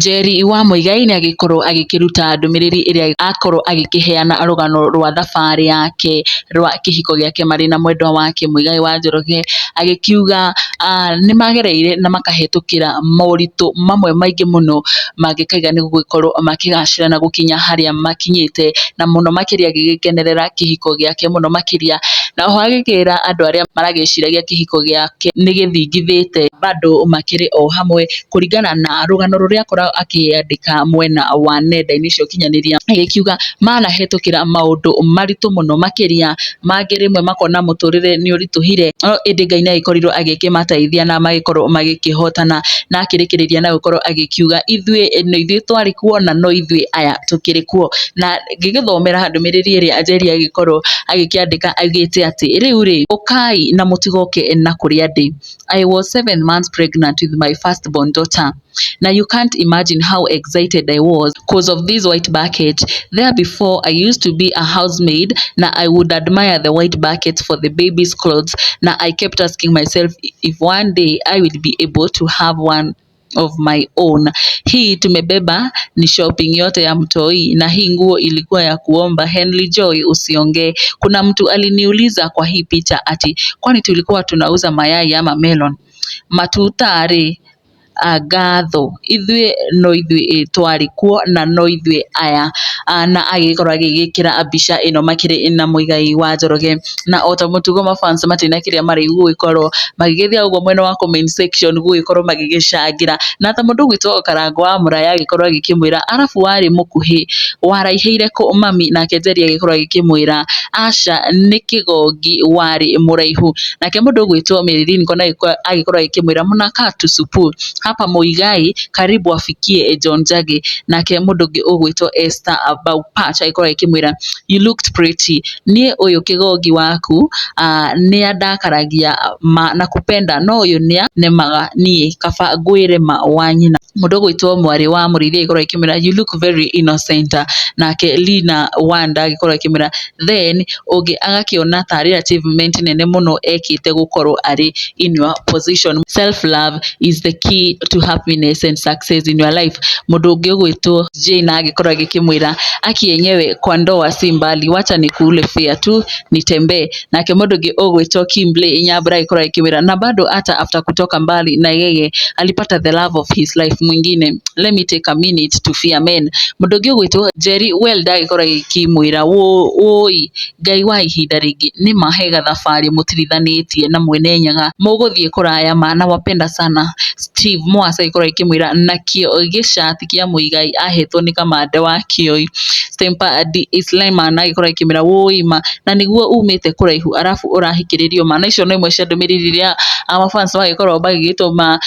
Njeri wa Muigai nĩ agĩkorwo agĩkĩruta ndũmĩrĩri ĩrĩa akorwo agĩkĩheana rũgano rwa thabarĩ yake rwa kĩhiko gĩake marĩ na mwendwa wake Muigai wa Njoroge, agĩkiuga nĩ magereire na makahĩtũkĩra moritũ mamwe maingĩ mũno mangĩkaiga nĩ gũgĩkorwo makĩgacĩra na gũkinya harĩa makinyĩte, na mũno makĩria agĩgĩkenerera kĩhiko gĩake mũno makĩria, na oho agĩkĩra andũ arĩa maragĩciragia kĩhiko gĩake nĩ gĩthingithĩte bado makĩrĩ o hamwe kũringana na rũgano rũrĩa akoragwo akĩandĩka mwena wa nenda-inĩ cia ũkinyanĩria, agĩkiuga manahĩtũkĩra maũndũ maritũ mũno makĩria, mangĩ rĩmwe makona mũtũrĩre nĩ ũritũhire, no ĩndĩ Ngai nĩ agĩkorirwo agĩkĩmateithia na magĩkorwo magĩkĩhotana, na akĩrĩkĩrĩria na gũkorwo agĩkiuga ithuĩ no ithuĩ twarĩ kuo na no ithuĩ aya tũkĩrĩ kuo, na ngĩgĩthomera ndũmĩrĩri ĩrĩa Njeri agĩkorwo agĩkĩandĩka augĩte atĩ rĩu rĩ ũkai na mũtigoke na kũrĩa ndĩ. I was 7 months pregnant with my firstborn daughter. Now you can't imagine how excited I was because of this white bucket. There before I used to be a housemaid. Now I would admire the white buckets for the baby's clothes. Now I kept asking myself if one day I will be able to have one of my own. Hii tumebeba ni shopping yote ya mtoi na hii nguo ilikuwa ya kuomba. Henry Joy usiongee. Kuna mtu aliniuliza kwa hii picha ati kwani tulikuwa tunauza mayai ama melon? Matuta rĩ ngatho ithuĩ no ithuĩ twarĩ kuo na no ithuĩ aya. Na agĩgĩkorwo agĩgĩkĩra mbica ĩno makĩrĩ na Muigai wa Njoroge, na ota mũtugo mafans matirĩ na kĩrĩa marĩ gũgĩkorwo magĩgĩthiĩ ũguo mwena wa comment section gũgĩkorwo magĩgĩcangĩra, na ta mũndũ ũgwĩtwo Karango wa Mũraya agĩkorwo agĩkĩmwĩra arabu warĩ mũkuhĩ waraihĩire kũ mami, nake Njeri agĩkorwo agĩkĩmwĩra aca nĩ kĩgongi warĩ mũraihu, nake mũndũ ũgwĩtwo Mary Lincoln agĩkorwo agĩkĩmwĩra mnakaa tusupu hapa Muigai karibu afikie John Njagi, nake mũndũ ũngĩ ũgwĩtwo Esther Baupach agĩkorwo agĩkĩmwĩra you looked pretty, niĩ ũyũ kĩgongi waku nĩ andakaragia ma na kupenda no ũyũ nĩ anemaga niĩ kaba ngwĩre ma wa nyina. Mũndũ ũgwĩtwo mwarĩ wa Mũrĩithi agĩkorwo agĩkĩmwĩra you look very innocent, nake Lina Wanda agĩkorwo agĩkĩmwĩra then ũngĩ agakĩona tarĩ achievement nene mũno ekĩte gũkorwo arĩ in your position. Self love is the key to happiness and success in your life. Mũndũ ũngĩ ũgwĩtwo Jane agĩkorwo agĩkĩmwĩra aki yenyewe kwa ndoa si mbali, wacha nikule fare tu nitembee. Nake mũndũ ũngĩ ũgwĩtwo Kimbley Nyambura agĩkorwo agĩkĩmwĩra na bado hata after kutoka mbali na yeye alipata the love of his life mwingine, let me take a minute to fear men. Mũndũ ũngĩ ũgwĩtwo Jerry Welda agĩkorwo agĩkĩmwĩra wũi Ngai wa ihinda rĩngĩ nĩ ma he gathabarĩ mũtirithanĩtie na mwene Nyaga mũgũthiĩ kũraya ma nawapenda sana. Steve Mwasa agĩkorwo agĩkĩmwĩra nakĩo gĩcati kĩa Muigai ahetwo nĩ kamande wa Kĩoi. Stempa D Isleman agĩkorwo agĩkĩmwĩra wũi ma na nĩguo umĩte kũraihu arabu ũrahikĩrĩrio ma, na icio no imwe cia ndũmĩrĩri iria mafans magĩkorwo magĩgĩtũma,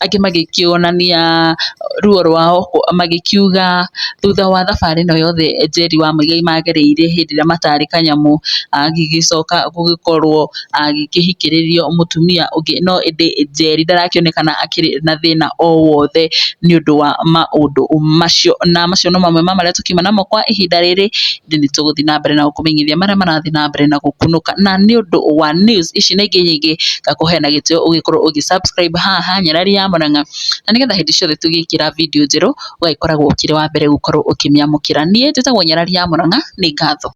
angĩ magĩkĩonania ruo rwao magĩkiuga thutha wa thabarĩ ĩno yothe Njeri wa Muigai magereire hĩndĩ ĩrĩa matarĩ kanyamũ, agĩgĩcoka gũgĩkorwo agĩkĩhikĩrĩrio mũtumia ũngĩ, no ĩndĩ Njeri ndarakĩonekana akĩrĩ na thĩna o wothe nĩ ũndũ wa maũndũ macio, na macio no mamwe ma marĩa tũkiuma namo kwa ihinda rĩrĩ, ĩndĩ nĩ tũgũthiĩ na mbere na gũkũmenyithia marĩa marathiĩ na mbere na gũkunũka, na nĩ ũndũ wa news ici na ingĩ nyingĩ ngakũhe na gĩtĩo ũgĩkorwo ũgĩ subscribe haha Nyarari ya Mũrang'a, na nĩgetha hĩndĩ ciothe tũgĩkĩra video njerũ ũgagĩkoragwo ũkĩrĩ wa mbere gũkorwo ũkĩmĩamũkĩra. Niĩ njĩtagwo Nyarari ya Mũrang'a, nĩ ngatho.